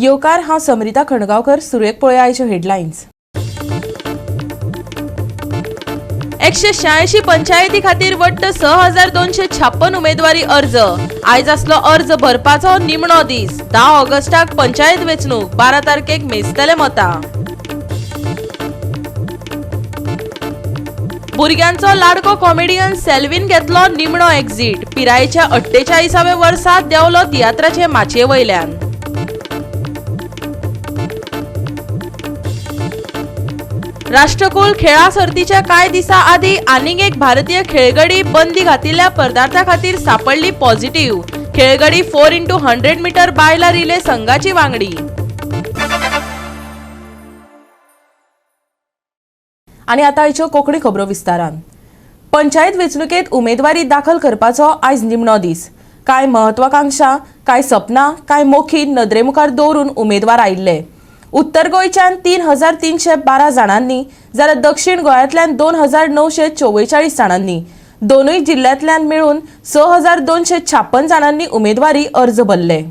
येवकार, हांव समरिता खणगांवकर. सुरवेक पळोवया आयच्यो हेडलायन्स. 186 पंचायती खातीर वट्ट 6256 उमेदवारी अर्ज. आयज आसलो अर्ज भरपाचो निमणो दीस. 10 ऑगस्टाक पंचायत वेंचणूक, 12 तारखेक मेजतले मतां. भुरग्यांचो लाडको कॉमेडियन सेल्वीन घेतलो निमणो एक्झिट. पिरायेच्या 48व्या वर्सा देंवलो तियात्राचे माचये वयल्यान. राष्ट्रकुल खेळा सर्तीच्या कांय दिसा आदी आनीक एक भारतीय खेळगडी बंदी घातिल्ल्या पदार्था खातीर सापडली पॉझिटिव्ह. खेळगडी 4x100 metre बायला रिले संघाची वांगडी. आनी आतां आयच्यो कोंकणी खबरो विस्तारान. पंचायत वेंचणुकेत उमेदवारी दाखल करपाचो आयज निमणो दीस. कांय महत्वाकांक्षा, कांय सपनां, कांय मोखी नदरेमुखार दवरून उमेदवार आयिल्ले. उत्तर गोंयच्यान 3312 जाणांनी जाल्यार दक्षिण गोंयांतल्यान 2944 जाणांनी, दोनूय जिल्ल्यांतल्यान मेळून 6256 जाणांनी उमेदवारी अर्ज भरले.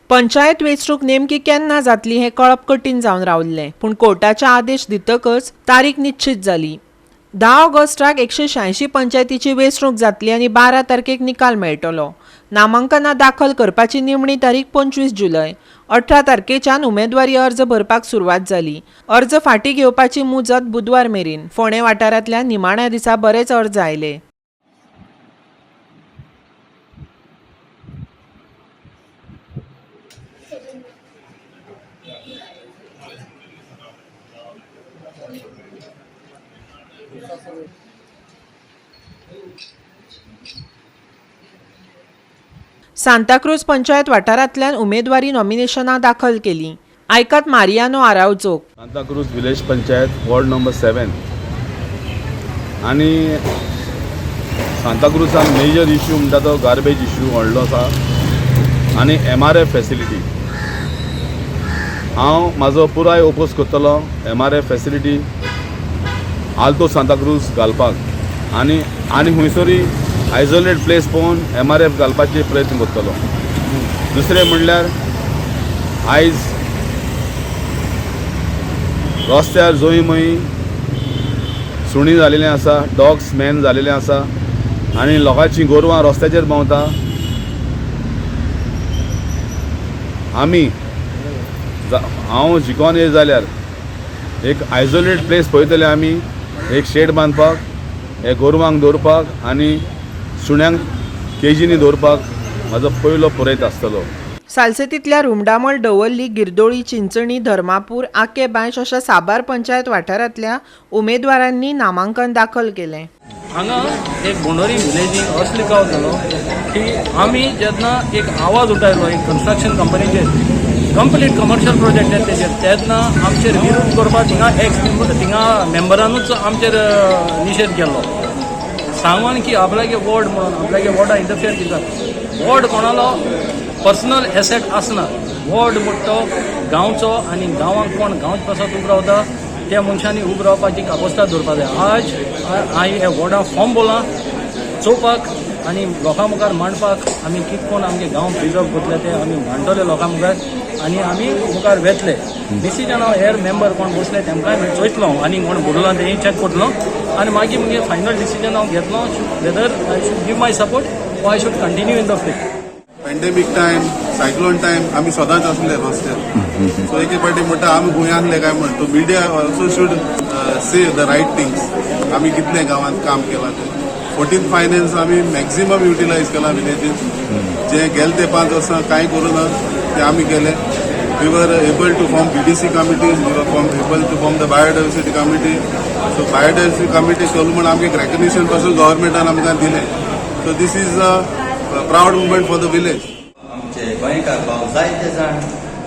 पंचायत वेंचणूक नेमकी केन्ना जातली हें कळप कठीण जावन रावल्लें, पूण कोर्टाचे आदेश दितकच तारीख निश्चीत जाली. 10 ऑगस्टाक 186 पंचायतीची वेंचणूक जातली आनी 12 तारखेक निकाल मेळटलो. नामांकनां दाखल करपाची निमणी तारीख 25 जुलय. 18 तारखेच्यान उमेदवारी अर्ज भरपाक सुरवात जाली. अर्ज फाटीं घेवपाची मुजत बुधवार मेरेन. फोंडें वाठारांतल्यान निमाण्या दिसा बरेच अर्ज आयले. सांताक्रूज पंचायत वाठारांतल्यान उमेदवारी नॉमिनेशनां दाखल केलीं. आयकात Mariano आरावजोक. Santacruz village panchayat, ward number 7 आनी सांताक्रूजान मेजर इश्यू म्हणटा तो गार्बेज इश्यू व्हडलो आसा आनी एमआरएफ फेसिलिटी. हांव म्हाजो पुराय ओपोज करतलो एमआरएफ फेसिलिटी आल्तो सांताक्रूज घालपाक आनी आनी खुंयसरूय आयसोलेट प्लेस पळोवन एमआरएफ घालपाचे प्रयत्न करतलो. दुसरें म्हणल्यार आयज रस्त्यार जंय मंय सुणीं जालेलीं आसा, डॉग्स मॅन जालेले आसा आनी लोकांची गोरवां रस्त्याचेर भोंवता. आमी हांव जिकोन येयत जाल्यार एक आयसोलेट प्लेस पळयतले आमी, एक शेड बांदपाक, हे गोरवांक दवरपाक आनी सुण्यांक केजीनी दवरपाक म्हाजो पयलो प्रयत्न आसतलो. सालसेतींतल्या रुमडामळ, दवर्ली, गिरदोळी, चिंचणी, धर्मापूर, आके बांयश अशा साबार पंचायत वाठारांतल्या उमेदवारांनी नामांकन दाखल केलें. हांगा एक बोंडोरी विलेजीक असलो गांव जालो की आमी जेन्ना एक आवाज उठायलो एक कन्स्ट्रक्शन कंपनीचेर, कंप्लीट कमर्शियल प्रोजेक्ट तेजेर, तेन्ना आमचेर विरोध करपाक थिंगा एक्स थिंगा मेंबरानूच आमचेर निशेध केल्लो, सांगून की आपल्यागे वॉर्ड म्हणून आपल्यागे वॉर्डा इंटरफियर करतात. वॉर्ड कोणालो पर्सनल एसेट आसना. वॉर्ड म्हणटा तो गांवचो आनी गांवांक कोण गांवच पासत उबो रावता त्या मनशांनी उबो रावपाची कापोस्ताद दवरपा जाय. आज हांवें ह्या वॉर्डा फॉर्म भरला चोवपाक आनी लोकां मुखार मांडपाक आमी कितें कोण आमगे गांव प्रिजर्व करतले ते आमी मांडटले लोकां मुखार आनी आमी मुखार वेतले. डिसिजन हांव हेर मेंबर कोण बसले तेमकांय चोयतलो आनी कोण भरला तेंय चॅक करतलो आनी मागीर मुगे फायनल डिसिजन हांव घेतलो whether I should give my support or I should continue in the fray. Pandemic time, cyclone time आमी सदांच आसले रस्त्यार. सो एके फावटी म्हणटा आमी खंय आसले काय म्हण. तो media also should say the right things. आमी कितलें गांवांत काम केलां तें. 14th finance आमी मॅक्झिमम युटिलायज केला विलेजीन. जे गेले ते 5 वर्सां कांय करूं ना ते आमी केले. We were able to form BDC committees, we were able to form the biodiversity committee. So biodiversity committee केलो म्हण आमकां एक रेकग्निशन पासून गव्हर्मेंटान आमकां दिलें. So this is a proud moment for the village. आमचे गोंयकार भाव जायते जाण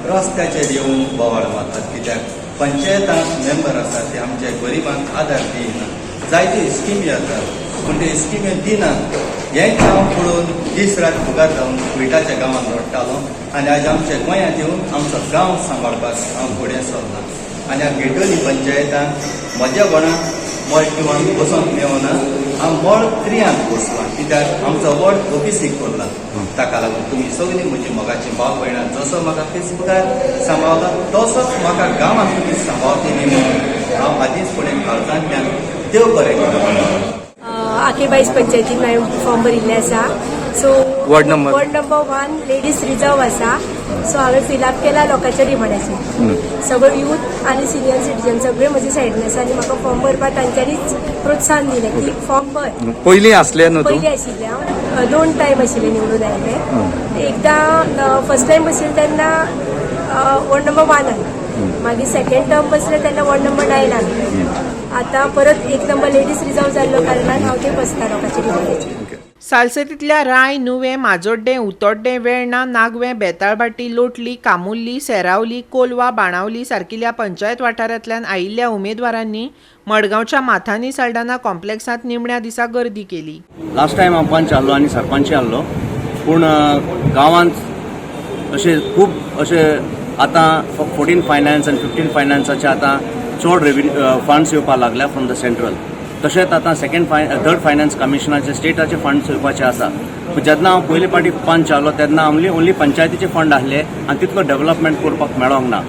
रस्त्याचेर येवन बोवाळ मारतात, कित्याक पंचायतांत मेंबर आसात ते आमच्या गरिबांक आदार दिना. जायत्यो स्किमी आसात पूण त्यो स्किमी दिनात. हेंच हांव पळोवन दीस रात फुगार जावन कुयटाच्या गांवांत रडटालो आनी आज आमच्या गोंयांत येवन आमचो गांव सांबाळपाक हांव फुडें सरलां. आनी ह्या गिरडोली पंचायतान म्हज्या कोणाक वॉर्ड टूवान बसोंक मेळना. हांव वॉर्ड थ्रियान बसलां, कित्याक आमचो वॉर्ड ओबीसीक पडला. ताका लागून तुमी सगळीं म्हजी मोगाची भाव भयणां, जसो म्हाका फेसबुकार सांबाळला तसोच म्हाका गांवांत तुमी सांबाळतली म्हणून हांव आदींच फुडें काळजांतल्यान देव बरें करूं. आकेबायस पंचायतीन हांवें फॉर्म भरिल्ले आसा. So ward number? Ward number 1 ladies reserve आसा. सो हांवें फिलअप केला लोकांच्या डिमांडाचेर. सगळे यूथ आनी सिनियर सिटीजन सगळे म्हजे सायडीन आसा आनी म्हाका फॉर्म भरपाक तांच्यांनीच प्रोत्साहन दिलें की फॉर्म भर. पयलीं आसले न्हू तूं? पयलीं आशिल्लें हांव. दोन टायम आशिल्लें निवडून आयिल्लें. एकदां फर्स्ट टायम बशिल्लें तेन्ना वॉर्ड नंबर 1आन, मागीर सेकंड टर्म बसलें तेन्ना वॉर्ड नंबर 9आन, आतां परत 1 नंबर लेडीज रिजर्व जाल्लो कारणान हांव थंय बसता लोकांच्या डिमांडाचेर. सालसेतींतल्या राय, नुवें, माजोड्डें, उतोड्डें, वेर्णा, नागवें, बेताळभाटी, लोटली, कामुर्ली, सेरावली, कोलवा, बाणावली सारकिल्या पंचायत वाठारांतल्यान आयिल्ल्या उमेदवारांनी मडगांवच्या माथानी साल्डाना कॉम्प्लेक्सांत निमण्या दिसा गर्दी केली. लास्ट टायम हांव पंच आहलो आनी सरपंचय आहलो, पूण गांवांत अशें खूब अशें आतां 14 फायनान्स आनी 15 फायनान्साचे आतां चड रेविन्यू फंड्स येवपाक लागल्या फ्रॉम the central. तशेंच आतां सेकंड फाय थर्ड फायनान्स कमिशनाचे स्टेटाचे फंड्स येवपाचे आसा. पूण जेन्ना हांव पयले फावटी पंच आहलो तेन्ना ओन्ली पंचायतीचे फंड आहले आनी तितलो डेव्हलपमेंट करपाक मेळोंक ना.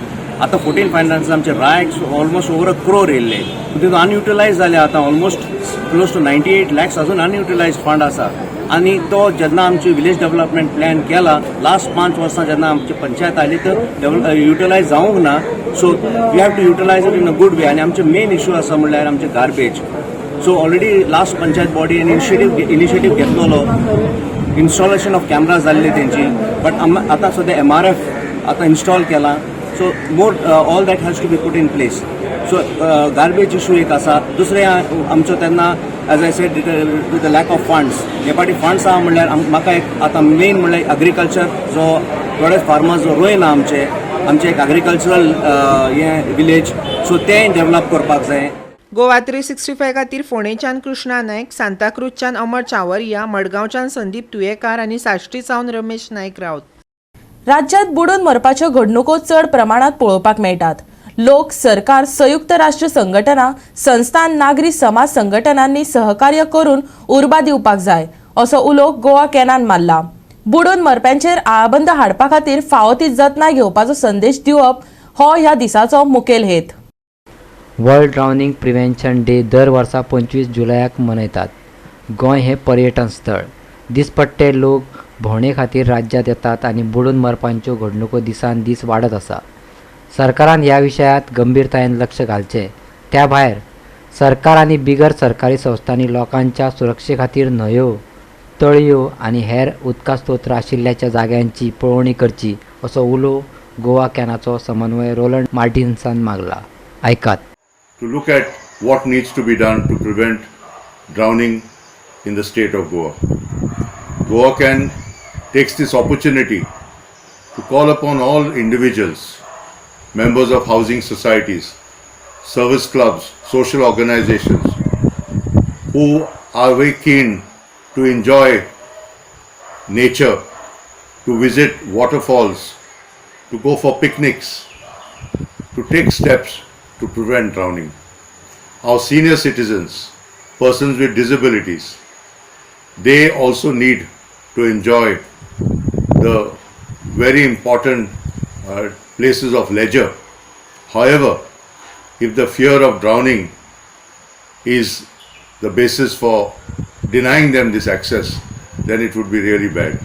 आतां 14 फायनान्स आमचे रायक ऑलमोस्ट ओवर अ क्रोर येयल्ले, पूण तितून अनयुटिलायज जाले. आतां almost close to 98 lakhs अजून अनयुटिलायज फंड आसा. आनी तो जेन्ना आमची विलेज डेव्हलपमेंट प्लॅन केला लास्ट 5 वर्सां, जेन्ना आमची पंचायत आयली, तर युटिलायज जावंक ना. So we have to utilize it in a good way. आनी आमचे मेन इशू आसा म्हणल्यार आमचे garbage. So already last panchayat body initiative घेतलेलो, इन्स्टॉलेशन ऑफ कॅमरा जाल्ली तेंची, बट आतां सद्या एमआरएफ आतां इन्स्टॉल केला. So more all that has to be put in place. So garbage issue एक आसा. दुसरें आमचो तेन्ना, as I said, with the lack of funds, हे फावटी फंड्स आहा म्हणल्यार म्हाका एक आतां मेन म्हणल्यार एग्रीकल्चर, जो थोडे फार्मर्स जो रोयना, आमचे आमचे एक एग्रीकल्चरल हें विलेज, सो तें डेवलप करपाक जाय. गोवा 365 खातीर फोंडेच्यान कृष्णा नायक, सांताक्रूजच्यान अमर चावरिया, मडगांवच्यान संदीप तुयेकार आनी साश्टी सावन रमेश नायक राऊत. राज्यात बुडून मरपाच्यो घडणुको चड प्रमाणात पळोवपाक मेळटात. लोक, सरकार, संयुक्त राष्ट्र संघटना, संस्थान, नागरी समाज संघटनांनी सहकार्य करून उर्बा दिवपाक जाय असो उलो गोवा कॅनान मारला. बुडून मरप्यांचेर आळाबंद हाडपा खातीर फावो ती जतनाय घेवपाचो संदेश दिवप हो ह्या दिसाचो मुखेल हेत. वर्ल्ड ड्रावनिंग प्रिवेन्शन डे दर वर्सा 25 जुलयाक मनयतात. गोंय हें पर्यटन स्थळ. दिसपट्टे लोक भोंवणे खातीर राज्यांत येतात आनी बुडून मरपांच्यो घडणुको दिसान दीस वाडत आसा. सरकारान ह्या विशयांत गंभीरतायेन लक्ष घालचें. त्या भायर सरकार आनी बिगर सरकारी संस्थांनी लोकांच्या सुरक्षे खातीर न्हंयो, तळयो आनी हेर उदका स्त्रोत आशिल्ल्याच्या जाग्यांची पळोवणी करची असो उलो गोवा कॅनाचो समन्वय रोलंड मार्टिन्सान मागला. आयकात. To look at what needs to be done to prevent drowning in the state of Goa. Goa Can takes this opportunity to call upon all individuals, members of housing societies, service clubs, social organizations who are very keen to enjoy nature, to visit waterfalls, to go for picnics, to take steps to prevent drowning. Our senior citizens, persons with disabilities, they also need to enjoy the very important places of leisure. However, if the fear of drowning is the basis for denying them this access, then it would be really bad.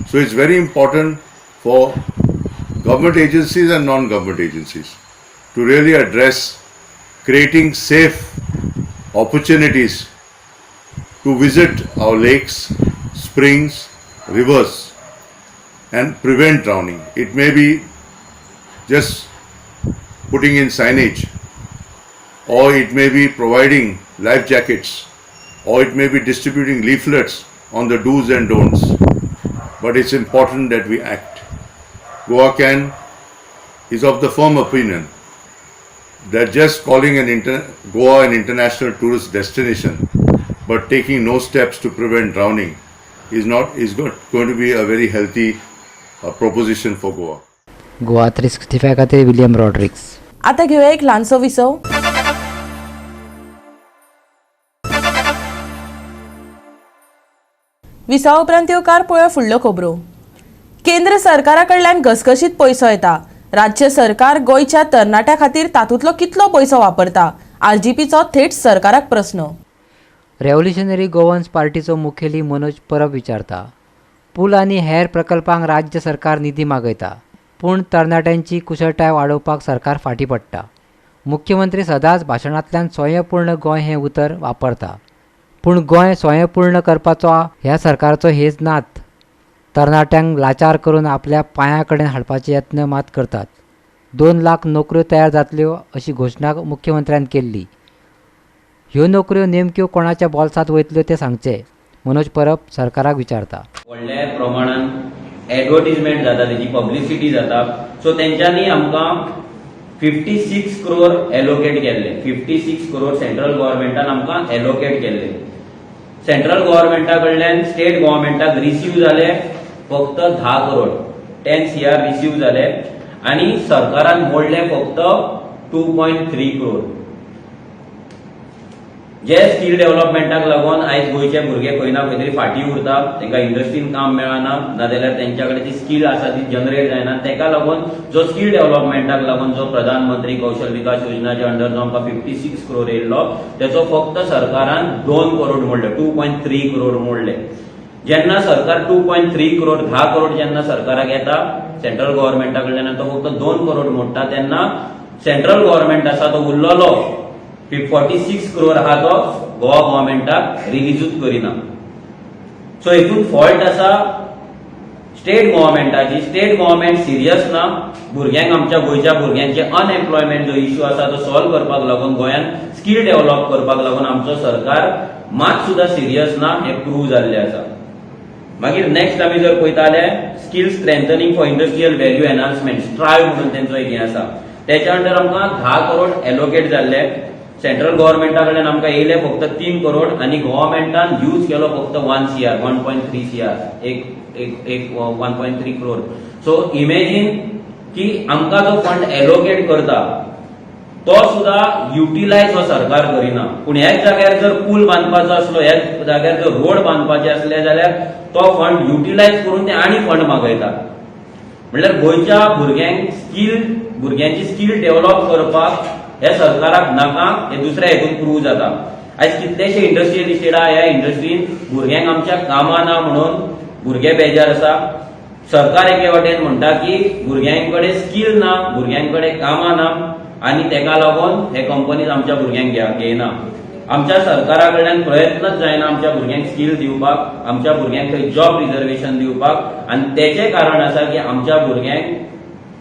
So it's very important for government agencies and non-government agencies to really address creating safe opportunities to visit our lakes, springs, rivers and prevent drowning. It may be just putting in signage, or it may be providing life jackets, or it may be distributing leaflets on the do's and don'ts. But it's important that we act. Goa Can is of the firm opinion that just calling Goa an international tourist destination but taking no steps to prevent drowning is not is going to be a very healthy proposition for Goa. Goa 365 खातीर William Rodrigues. आता घेऊया एक ल्हानसो विसव. विसावा उपरांत येवकार पळोवया फुडल्यो खबरो. केंद्र सरकारा कडल्यान घसघशीत पयसो येता. राज्य सरकार गोंयच्या तरणाट्या खातीर तातूंतलो कितलो पयसो वापरता? आरजीपीचो थेट सरकाराक प्रस्न. रेव्होल्युशनरी गोवन्स पार्टीचो मुखेली मनोज परब विचारता, पूल आनी हेर प्रकल्पांक राज्य सरकार निधी मागयता, पूण तरणाट्यांची कुशळटाय वाडोवपाक सरकार फाटीं पडटा. मुख्यमंत्री सदांच भाशणांतल्यान स्वयंपूर्ण गोंय हें उतर वापरता, पूण गोंय स्वयंपूर्ण करपाचो ह्या सरकाराचो हेज नात. तरणाट्यांक लाचार करून आपल्या पांयां कडेन हाडपाचे यत्न मात करतात. 2 लाख नोकऱ्यो तयार जातल्यो अशी घोशणा मुख्यमंत्र्यान केल्ली. ह्यो नोकऱ्यो नेमक्यो कोणाच्या बोल्सांत वयतल्यो तें सांगचें, मनोज परब सरकाराक विचारता. व्हडल्या प्रमाणान एडवर्टीजमेंट जाता, तेजी पब्लिसिटी जाता. सो तेंच्यांनी आमकां 56 क्रोर एलोकेट केल्ले. 56 क्रोर सेंट्रल गव्हर्मेंटान आमकां एलोकेट केल्ले. सेंट्रल गव्हर्मेंटा कडल्यान स्टेट गव्हर्मेंटाक रिसीव जाले फक्त 10 करोड, 10 CR receive जाले आनी सरकारान मोडले फक्त 2.3 क्रोर. जे स्कील डेव्हलपमेंटाक लागून आयज गोंयचे भुरगे खंय ना खंय तरी फाटीं उरता, तांकां इंडस्ट्रीन काम मेळना, नाजाल्यार तेंच्या कडेन ती स्कील आसा ती जनरेट जायना. ताका लागून जो स्कील डेव्हलपमेंटाक लागून जो प्रधानमंत्री कौशल विकास योजनाच्या अंडर जो आमकां 56 क्रोर येयल्लो तेचो फक्त सरकारान 2 करोड मोडले, 2.3 क्रोर मोडले. जेन्ना सरकार 2.3 क्रोर, 10 करोड जेन्ना सरकाराक येता सेंट्रल गव्हर्मेंटा कडल्यान तो फक्त 2 करोड मोडटा, तेन्ना सेंट्रल गव्हर्मेंट आसा तो उरलेलो 46 क्रोर आहा तो गोवा गव्हर्मेंटाक रिलीजूच करिना. सो हितून फॉल्ट आसा स्टेट गव्हर्मेंटाची. स्टेट गव्हर्मेंट सिरियस ना भुरग्यांक, आमच्या गोंयच्या भुरग्यांचे अनएम्प्लॉयमेंट जो इश्यू आसा तो सॉल्व करपाक लागून, गोंयांत स्कील डेव्हलप करपाक लागून आमचो सरकार मात सुद्दां सिरियस ना हें प्रूव जाल्लें आसा. मागीर नेक्स्ट आमी जर पळयता जाल्यार skill strengthening for industrial value enhancement strive म्हणून तेंचो एक हें आसा, तेच्या अंडर आमकां 10 करोड एलोकेट जाल्ले. सेंट्रल गव्हर्मेंटा कडल्यान आमकां येयले फक्त 3 करोड आनी गव्हर्मेंटान यूज केलो फक्त 1 CR, 1.3 CR, एक 1.3 क्रोर. सो इमेजीन की आमकां जो फंड एलोकेट करता तो सुद्दां युटिलायज हो सरकार करिना. पूण ह्याच जाग्यार जर पूल बांदपाचो आसलो, ह्याच जाग्यार जर रोड बांदपाचे आसले जाल्यार तो फंड युटिलायज करून ते आनी फंड मागयतात. म्हणल्यार गोंयच्या भुरग्यांक स्कील, भुरग्यांची स्कील डेव्हलप करपाक हे सरकाराक नाका हे दुसऱ्या हेतून प्रूव जाता. आयज कितलेशे इंडस्ट्रियल इस्टेट आहा, ह्या इंडस्ट्रीन भुरग्यांक आमच्या कामां ना म्हणून भुरगे बेजार आसा. सरकार एके वाटेन म्हणटा की भुरग्यां कडेन स्कील ना, भुरग्यां कडेन कामां ना आनी तेका लागून हे कंपनीज आमच्या भुरग्यांक घेयना. आमच्या सरकारा कडल्यान प्रयत्नच जायना आमच्या भुरग्यांक स्कील दिवपाक, आमच्या भुरग्यांक थंय जॉब रिजर्वेशन दिवपाक, आनी तेचें कारण आसा की आमच्या भुरग्यांक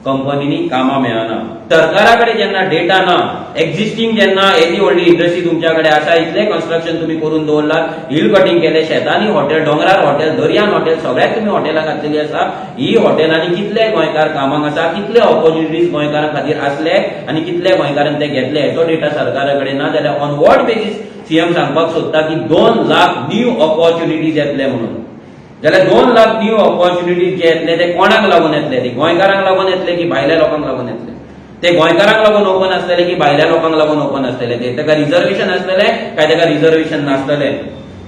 कंपनींनी कामां मेळना. सरकारा कडेन जेन्ना डेटा ना, एक्झिस्टींग जेन्ना येदी व्हडली इंडस्ट्री तुमच्या कडेन आसा, इतलें कन्स्ट्रक्शन तुमी करून दवरलां, हिल कटिंग केलें, शेतांनी हॉटेल, दोंगरार हॉटेल, दर्यान हॉटेल, सगळ्याक तुमी हॉटेलां घातलेली आसा. ही हॉटेलांनी कितले गोंयकार कामाक आसा, कितले ऑपॉर्च्युनिटीज गोंयकारां खातीर आसले आनी कितले गोंयकारान ते घेतले हेचो डेटा सरकारा कडेन ना. जाल्यार ऑन what basis CM सांगपाक सोदता की 2 लाख न्यू ऑपॉर्च्युनिटीज येतले म्हणून, जाल्यार 2 लाख न्यू ऑपॉर्च्युनिटीज जे येतले ते कोणाक लागून येतले? ते गोंयकारांक लागून येतले की भायल्या लोकांक लागून येतले? ते गोंयकारांक लागून ओपन आसतले की भायल्या लोकांक लागून ओपन आसतले? ते ताका रिजर्वेशन आसतले काय ताका रिजर्वेशन नासतले?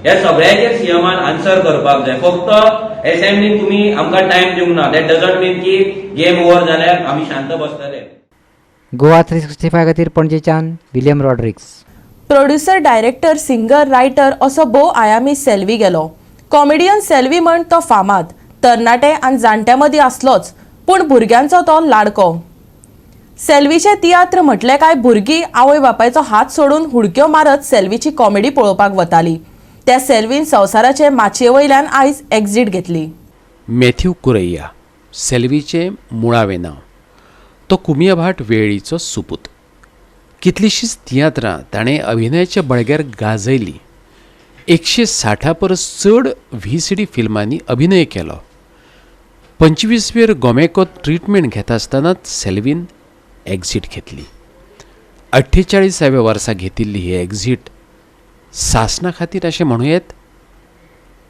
ह्या सगळ्याचेर सीएमान आन्सर करपाक जाय. फक्त एसेंब्लीन तुमी आमकां टायम दिवंक ना, that doesn't मीन की गेम ओवर जाल्यार आमी शांत बसतले. गोवा 365 खातीर पणजेच्यान William Rodrigues. Producer, director, singer, writer असो भोव आयामी सेल्वी गेलो. कॉमेडियन सेल्वी म्हण तो फामाद, तरणाटे आनी जाणट्यां मदीं आसलोच, पूण भुरग्यांचो तो लाडको. सेल्वीचे तियात्र म्हटले काय भुरगीं आवय बापायचो हात सोडून हुडक्यो मारत सेल्वीची कॉमेडी पळोवपाक वताली. त्या सेल्वीन संवसाराचे माचये वयल्यान आयज एक्झीट घेतली. मॅथ्यू कुरैया सेल्वीचें मुळावें नांव. तो कुमियाभाट वेळीचो सुपूत. कितलींशींच तियात्रां ताणें अभिनयाच्या बळग्यार गाजयलीं. 160 परस चड व्ही.सी.डी फिल्मांनी अभिनय केलो. 25वेर गोमेकॉत ट्रिटमेंट घेता आसतनाच सेल्वीन एक्झीट घेतली. 48व्या वर्सा घेतिल्ली ही एक्झीट सासणा खातीर अशें म्हणूं येत?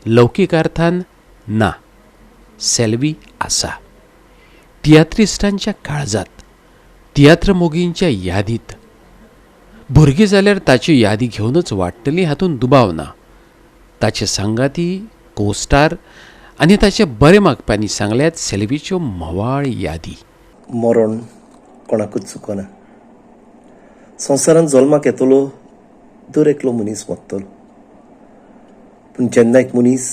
लौकीक अर्थान ना. सेल्वी आसा तियात्रिस्टांच्या काळजांत, तियात्र मोगींच्या यादींत. भुरगीं जाल्यार ताच्यो यादी घेवनच वाडटलीं हातूंत दुबाव ना. ताचे सांगाती कोस्टार आनी ताचे बरे मागप्यांनी सांगल्यात सेल्वीच्यो म्होवाळ यादी. मरण कोणाकूच चुकना. संवसारांत जल्माक येतलो दर एकलो मनीस मरतलो, पूण जेन्ना एक मनीस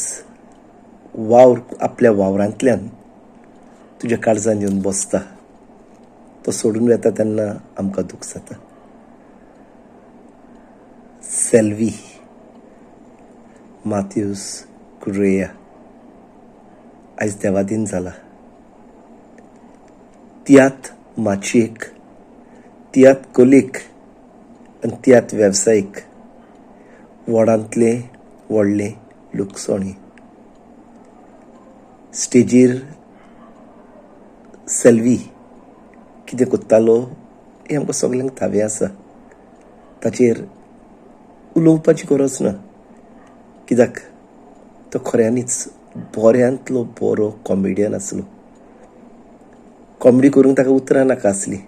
वावर आपल्या वावरांतल्यान तुज्या काळजान येवन बसता, तो सोडून वता तेन्ना आमकां दूख जाता. सेल्वी माथ्यूस कुर्रेया आयज देवादीन जाला. तियात्र माचयेक, तियात्र कलेक आनी तियात्र वेवसायीक व्हडांतलें व्हडलें लुकसाणी. स्टेजीर सेल्वी कितें करतालो हें आमकां सगल्यांक थावें आसा, ताचेर उलोवपाची गरज ना, कित्याक तो खऱ्यांनीच बऱ्यांतलो बरो कॉमेडियन आसलो. कॉमेडी करूंक ताका उतरां नाका आसलीं,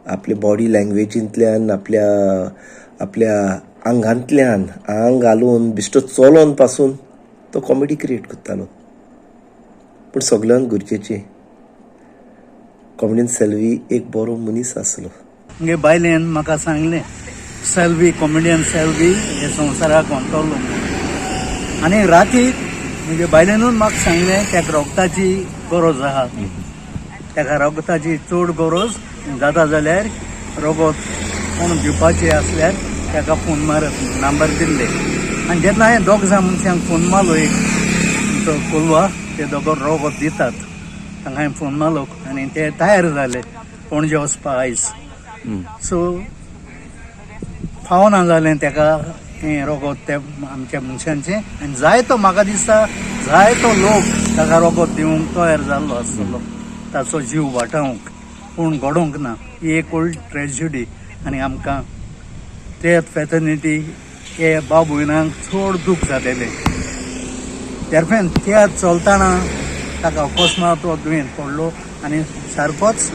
आपल्या बॉडी लँग्वेजींतल्यान, आपल्या आपल्या आंगांतल्यान आंग घालून बिश्टो चलोन पासून तो कॉमेडी क्रिएट करतालो. पूण सगल्यांक गरजेचें कॉमेडियन सेल्वी एक बरो मनीस आसलो. मुगे बायलेन म्हाका सांगलें सेल्वी, कॉमेडियन सेल्वी हे संवसाराक अंतरलो म्हणून. आनी राती मुगे बायलेनूच म्हाका सांगलें ताका रोगताची गरज आहा, ताका रोगताची चड गरज जाता जाल्यार रोगत कोण दिवपाचें आसल्यार ताका फोन मारत नंबर दिल्ले. आनी जेन्ना हांवें दोग जाण मनशांक फोन मारलो, एक आमचो कोलवा ते दोगो रोगत दितात तांकां हांवें फोन मारलो आनी ते तयार जाले पणजे वचपाक आयज. सो फावना जालें ताका हें रोगत ते आमच्या मनशांचें. आनी जायतो म्हाका दिसता जायतो लोक ताका रोगत दिवंक तयार जाल्लो आसतलो ताचो जीव वाटावंक, पूण घडोवंक ना. ही एक व्हडली ट्रेजिडी आनी आमकां तेच फेटर्निटी हे भाव भयणांक चड दूख जालेलें. तेरफेन त्या चलतना ताका अकस्मात तो दुयेंत पडलो आनी सारकोच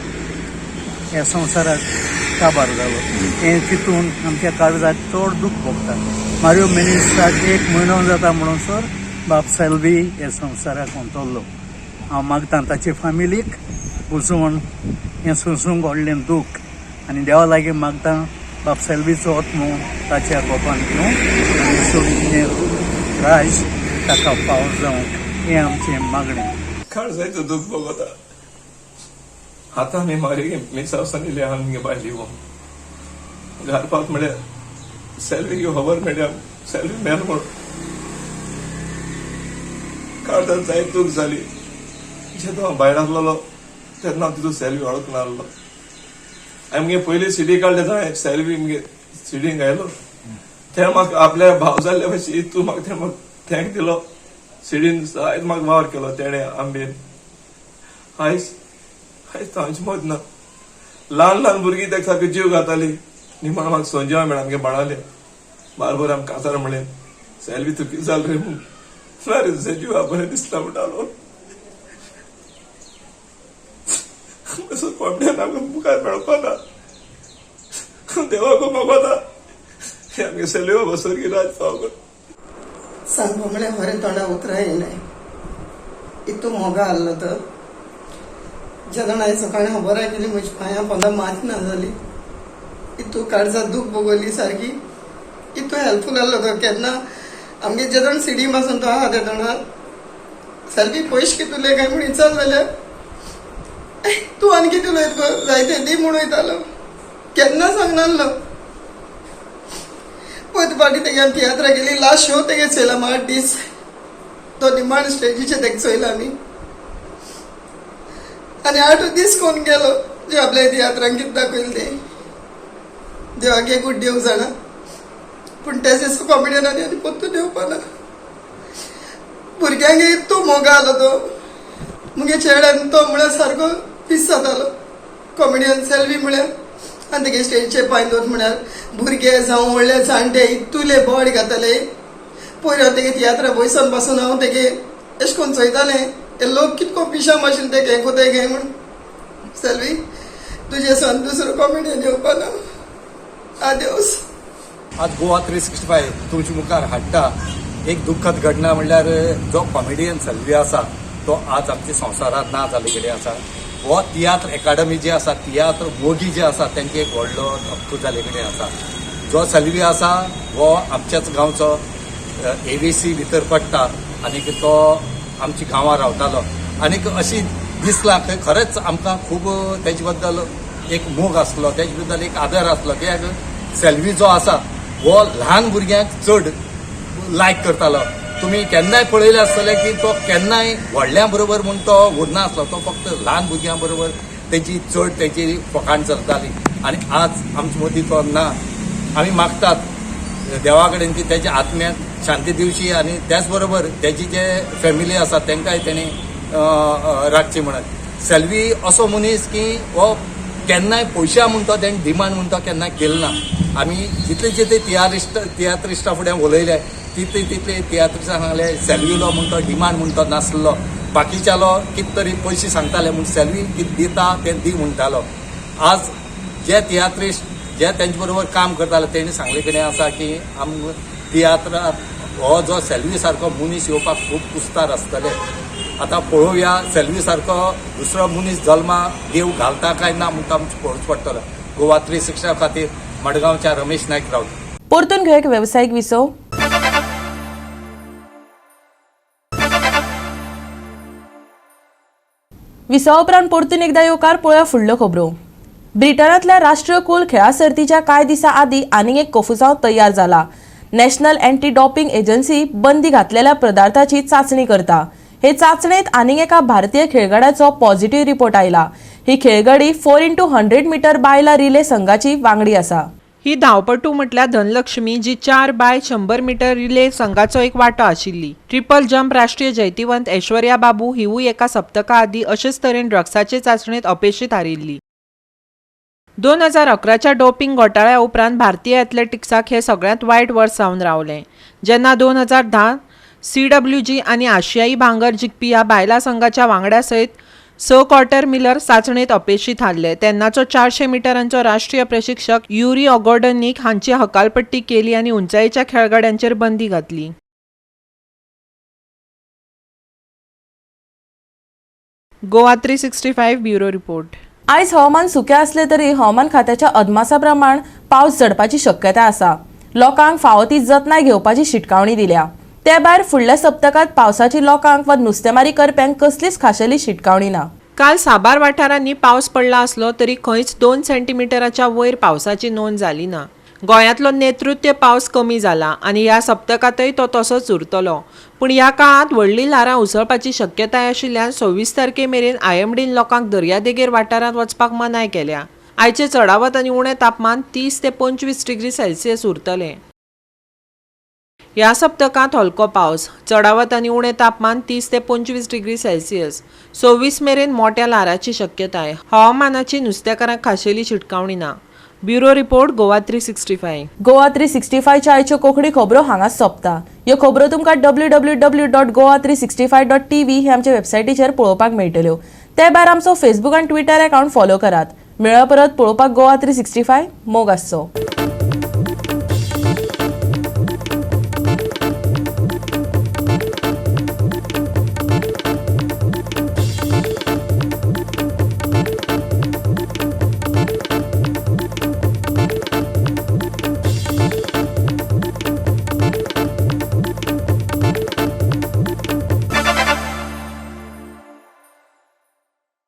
ह्या संवसाराक काबार जालो. हें चिंतून आमच्या काळजाक चड दूख भोगता. मारियो मिनिस्ट्राक एक म्हयनो जाता म्हणसर बाब सेल्वी ह्या संवसाराक अंतरलो. हांव मागतां ताचे फामिलीक बुजवण हें सोंसूंक व्हडलें दूख आनी देवा लागीं मागतां बाब सेल्वीचो आत्मो ताच्या गोपान घेवन आनी सोडीचें राज ताका फाव जावंक हें आमचें मागणें. काळजाचो दूख भोगता. आतां आमी मारी मिसावसान इले आमगे बायली हो घालपाक म्हळ्यार सेल्वी खबर मेळ्ळ्या सेल्वी मेल म्हूण काळजान जायत दूख जाली. जेन्ना हांव भायर आसलेलो तेन्ना हांव तितू सेल्वी वळख नासलो. हांवें मुगे पयली सिडी काडले तेन्ना सेल्वी मुगे सिडींक आयलो. ते म्हाका आपल्या भाव जाल्ले भशेन तूं म्हाका तें म्हाका thank दिलो. सिडीन जायत म्हाका वावर केलो तेणें आंबेन. आयज आयज तो आमचे मद ना. ल्हान ल्हान भुरगीं ताका सारकी जीव घाताली. निमाण म्हाका संजय मेळ्ळा आमगे बाणाले बारबर आमकां काजार म्हणलें सेल्वी तूं कितें जालें रे म्हूण. ना रे तुजें जिवा बरें दिसता म्हणटालो. असो कॉमेडियन आमकां मुखार मेळपा ना. देवाक मागता हे आमगे सेल्वी बाबा सर्गी राज फाव कर. सांगपा म्हळ्यार खरें तोंडा उतरां येयनाय. इतू मोगा आहलो तो. जेन्ना हांवें सकाळीं खबर आयकली म्हज्या पांयां पोंदा मात ना जाली. इतू काळजाक दूख भोगवली सारकी. इतू हेल्पफूल आहलो तो. केन्ना आमगे जेदोण सिडी पासून तो आहा तेदोणा सेल्वी पयशे कितें उलय काय म्हूण विचार जाल्यार तूं आनी कितें उलयत गो जायते दी म्हूण वयतालो. केन्ना सांगनासलो. पयत फावटी तेगे आमी तियात्रा गेली लास्ट शो तेगे चोयला 8 दीस तो निमाण स्टेजीचेर तेका चोयला आमी. आनी 8 दीस कोण गेलो जे आपल्या तियात्रांक कितें दाखयलें तें देवाक एकूच देव जाणा. पूण तेजे कॉमेडियन आनी परतून येवपा ना. भुरग्यांक इतलो मोगा आलो तो. मुगे चेड्यान तो म्हळ्यार सारको पीस जातालो कॉमेडियन सेल्वी म्हळ्यार. आनी तेगे स्टेजीचेर पांय दवर म्हळ्यार भुरगे जावं व्हडले जाणटे इतुले बोड घाताले. पयर हांव तेगे तियात्रा बयसन पासून हांव तेगे एशें करून चोयतालें ते लोक कितको पिशा माशेन ते हें कोताय घे म्हूण. सेल्वी तुजे सान दुसरो कॉमेडियन येवपा ना. आदेवस. आज गोवा 365 तुमच्या मुखार हाडटा एक दुःखद घटना म्हणल्यार जो कॉमेडियन सल्वी आसा तो आज आमच्या संवसारात ना जाल्ले कडेन आसा. हो तियात्र एकाडमी जी आसा, तियात्र मोगी जे आसा तांचे एक व्हडलो धक्को जाल्ले कडेन आसा. जो सल्वी आसा हो आमच्याच गांवचो एबीसी भितर पडटा आनी तो आमच्या गांवां रावतालो आनीक अशी दिसलां थंय खरेंच आमकां खूब तेजे बद्दल एक मोग आसलो, तेजे बद्दल एक आदर आसलो. कित्याक सेल्वी जो आसा हो ल्हान भुरग्यांक चड लायक करतालो. तुमी केन्नाय पळयलें आसतलें की तो केन्नाय व्हडल्यां बरोबर म्हूण तो उरनासलो, तो फक्त ल्हान भुरग्यां बरोबर तेजी चड तेजी फकाण चलताली आनी आज आमचे मदीं तो ना. आमी मागतात देवा कडेन की तेच्या आत्म्याक शांती दिवची आनी त्याच बरोबर तेजी जे फॅमिली आसा तांकांय तेणी राखची म्हणून. सेल्वी असो मनीस की हो केन्नाय पयशा म्हण तो तेणें डिमांड म्हण तो केन्नाय केलो ना. आमी जितले जितले तियात्रिस्टा फुडें उलयले तितले तितले तियात्रिस्टां सांगले सेल्वीलो म्हण तो डिमांड म्हण तो नासलो, बाकीच्यालो कितें तरी पयशे सांगताले म्हूण सेल्वी कितें दिता तें दी म्हणटालो. आज जे तियात्रिस्ट जे तेंचे बरोबर काम करताले तेणी सांगले कडेन आसा की आम तियात्राक हो जो सेल्वी सारको मनीस येवपाक खूब कुस्तार आसतले. आतां पळोवया सेल्वी सारको दुसरो मनीस जल्मा देव घालता काय ना म्हणटा आमचें पळोवचें पडटलो. गोवा 360 खातीर मडगांवच्या रमेश नायक रावत. परतून घेवया एक वेवसायीक विसव. विसवा उपरांत परतून एकदा येवकार पळोवया फुडल्यो खबरो. ब्रिटनांतल्या राष्ट्रीय कुल खेळा सर्तीच्या कांय दिसां आदीं आनीक एक कोफुसांव तयार जाला. नॅशनल अँटी डॉपिंग एजन्सी बंदी घातलेल्या पदार्थाची चांचणी करता. हे चांचणेत आनीक एका भारतीय खेळगड्याचो पॉझिटिव्ह रिपोर्ट आयला. ही खेळगडी 4x100 metre बायला रिले संघाची वांगडी आसा. ही धांवपटू म्हटल्यार धनलक्ष्मी जी 4x100 metre relay संघाचो एक वांटो आशिल्ली. ट्रिपल जंप राष्ट्रीय जैतिवंत ऐश्वर्या बाबू हिवूय एका सप्तका आदीं अशेच तरेन ड्रग्साचे चांचणेंत अपेशी थारिल्ली. 2011च्या डोपिंग घोटाळ्या उपरांत भारतीय एथलेटिक्साक हे सगळ्यांत वायट वर्स जावन रावलें, जेन्ना 2010 CWG आनी आशियाई भांगर जिखपी ह्या बायलां संघाच्या वांगड्या सयत 6 क्वॉर्टर मिलर चांचणेंत अपेशी थारले. तेन्नाचो 400 मिटरांचो राष्ट्रीय प्रशिक्षक युरी ऑगोर्डनिक हांची हकालपट्टी केली आनी उंचायेच्या खेळगड्यांचेर बंदी घातली. Goa 365 bureau report. आयज हवामान सुकें आसलें तरी हवामान खात्याच्या अदमासा प्रमाण पावस झडपाची शक्यताय आसा. लोकांक फावो ती जतनाय घेवपाची शिटकावणी दिल्या. ते भायर फुडल्या सप्तकांत पावसाची लोकांक वा नुस्तेमारी करप्यांक कसलीच खाशेली शिटकावणी ना. काल साबार वाठारांनी पावस पडला आसलो तरी खंयच 2 सेंटीमिटराच्या वयर पावसाची नोंद जाली ना. गोंयांतलो नेतृत्य पावस कमी जाला आनी ह्या सप्तकांतय तो तसोच उरतलो. पूण ह्या काळांत व्हडलीं ल्हारां उसळपाची शक्यताय आशिल्ल्यान 26 तारखे मेरेन IMDन लोकांक दर्यादेगेर वाठारांत वचपाक मनाय केल्या. आयचें चडावत आनी उणें तापमान 30 ते 25 डिग्री सेल्सियस उरतलें. ह्या सप्तकांत हलको पावस, चडावत आनी उणें तापमान 30 ते 25 डिग्री सेल्सियस. 26 मेरेन मोट्या ल्हाराची शक्यताय. हवामानाची नुस्तेकारांक खाशेली शिटकावणी ना. Bureau report, Goa 365. Goa 365च्या आयच्यो कोंकणी खबरो हांगाच सोंपता. ह्यो खबरो तुमकां www.goa365.tv हे आमचे वेबसायटीचेर पळोवपाक मेळटल्यो. ते भायर आमचो फेसबूक आनी ट्विटर अकावंट फॉलो करात. मेळ्ळो परत पळोवपाक गोवा 365. मोग आसचो.